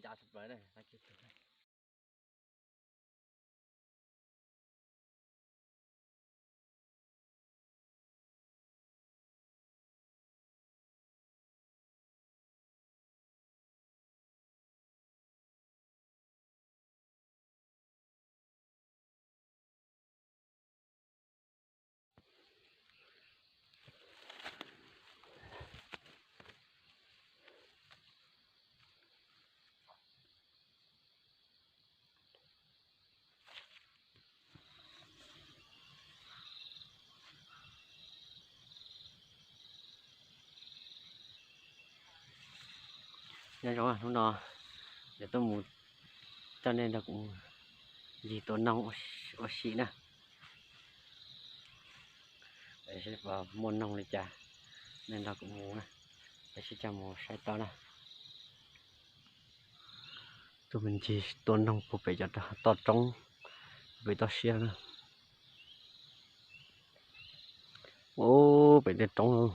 Cav tshaj plaws na. Nyob zoo, hnub no yuav tuaj mus coj nej nrog kuv ncig tua noog ua si na. Seb puas muaj noog li cas, nej nrog kuv mus na, peb sib coj mus saib tau na. Tuaj mus ncig tua noog puag pem cov toj roob, pem toj siab na. Ub, pem tej roob lawm.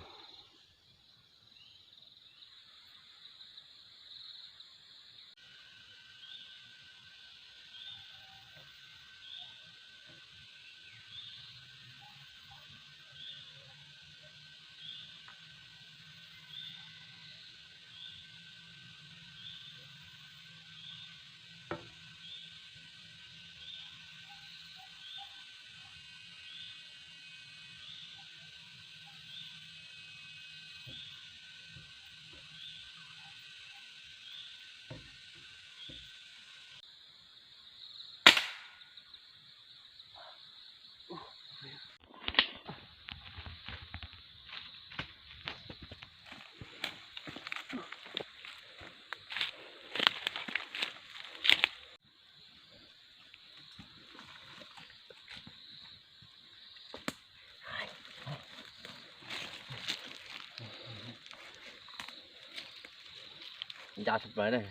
Ncaj tshaj plaws na.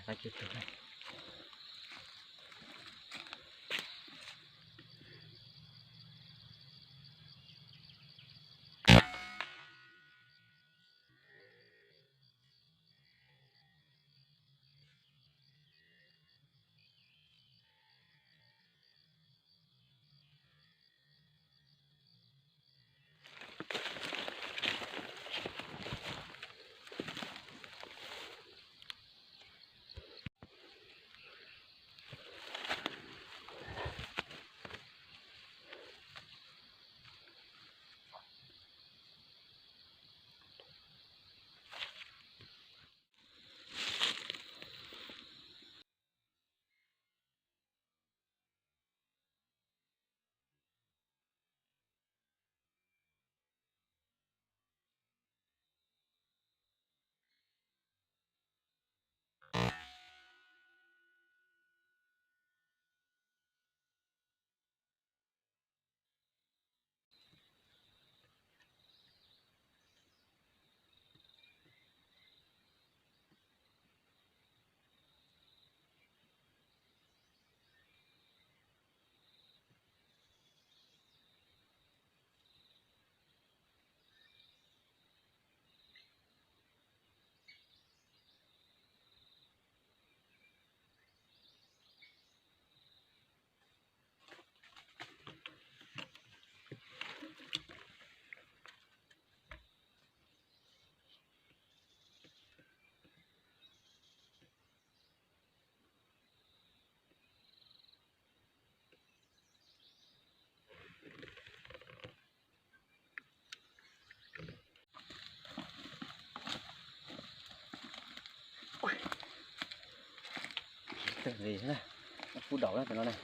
Li, kub daum na, cov no na.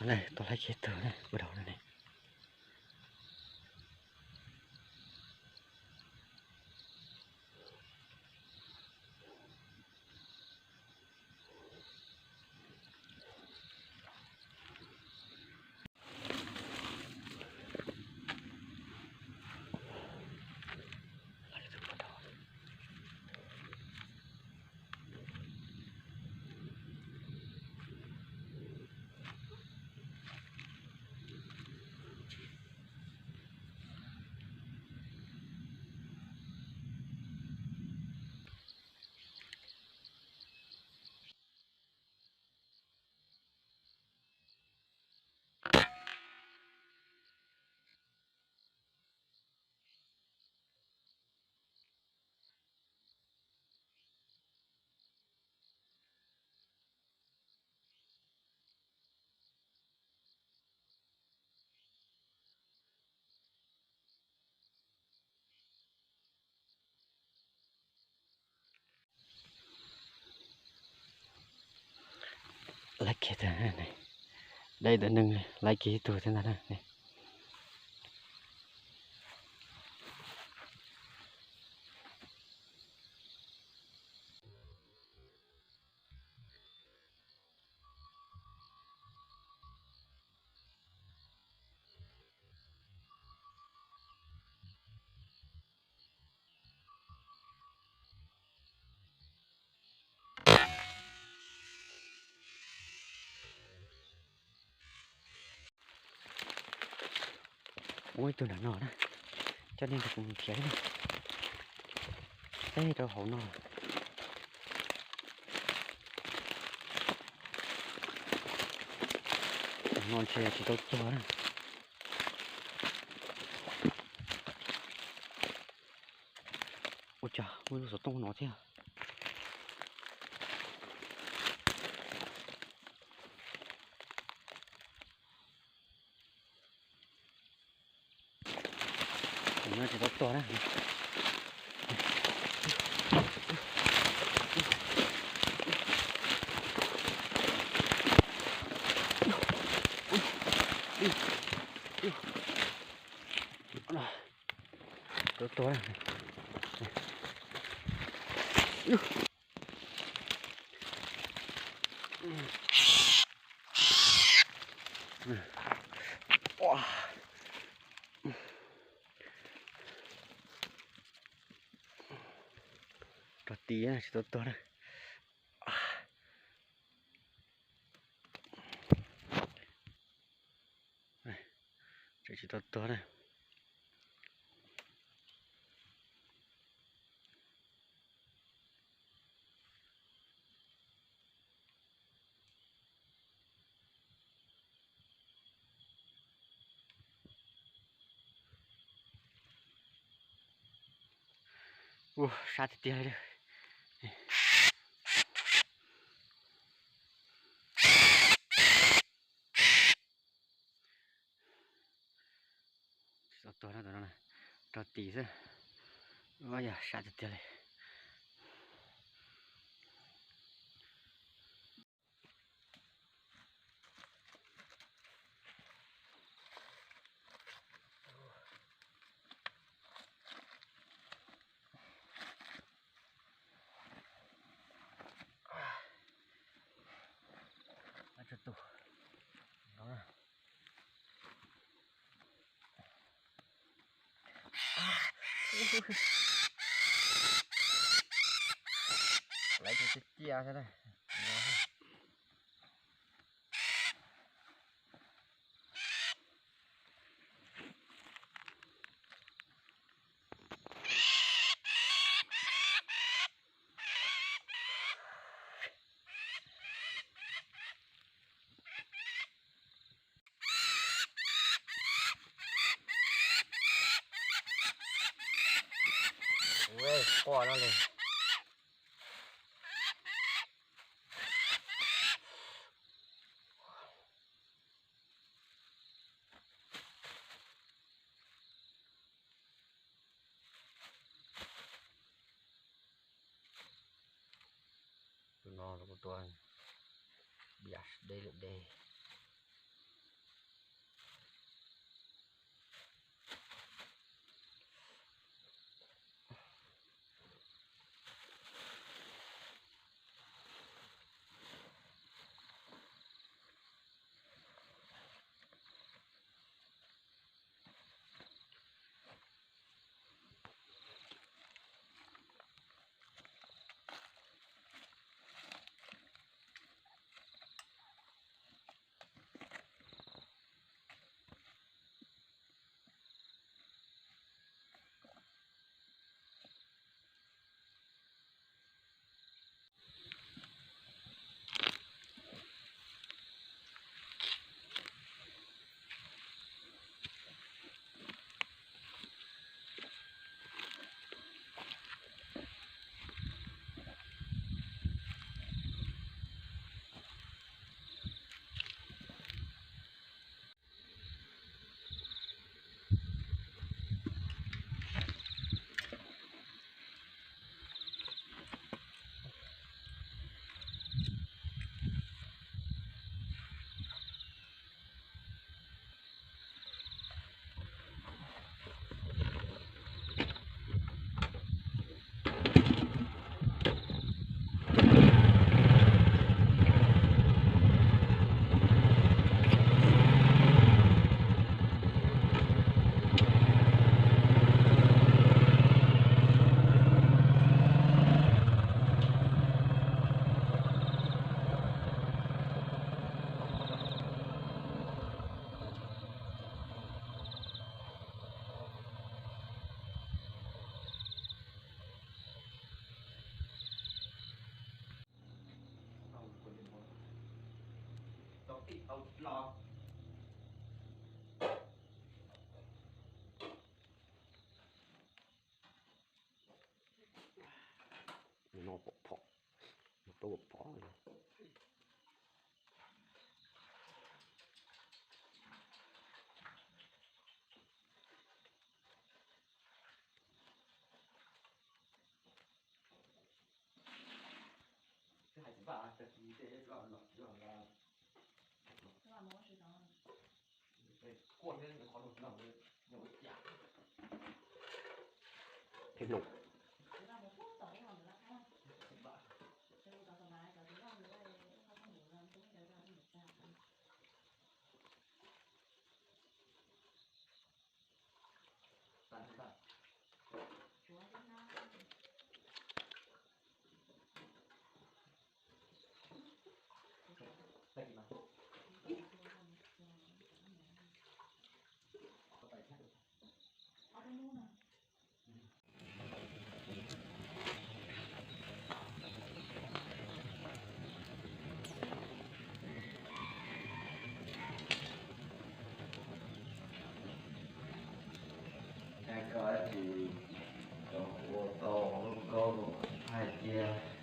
Tau laib kiag tug na, ua dau na ne. Laib kiag tug, dai ntawm neeg laib kiag ib tug thiab ntag na. Muab ib tug nram no na, coj nej nrog kuv mus nrhiav na. Teb rau hauv no. No ntshe tsis tau tuag na. Ua cas muaj lub xov tooj no thiab. Tsis tau tuag na. Tau tuag na. Rog tis tsis tau tuag na. Tseem tsis tau tuag na. Ua sab tiag tiag li. Tsis tau tuag na, rog tis xwb. Ua yog sab tiag tiag li. Tsuag tus no. Lawv tus tiag tiag xwb na. Ua quaj no li. Tus no los kuv tua, yam deb lawm deb. Tau los. No pom phom, no pom phom. Hais txiv vaj cov txiv tej los los los. Kuaj thiab qhov no no. Pheej nug. Koj tsis tau ua tau lub koob hais tias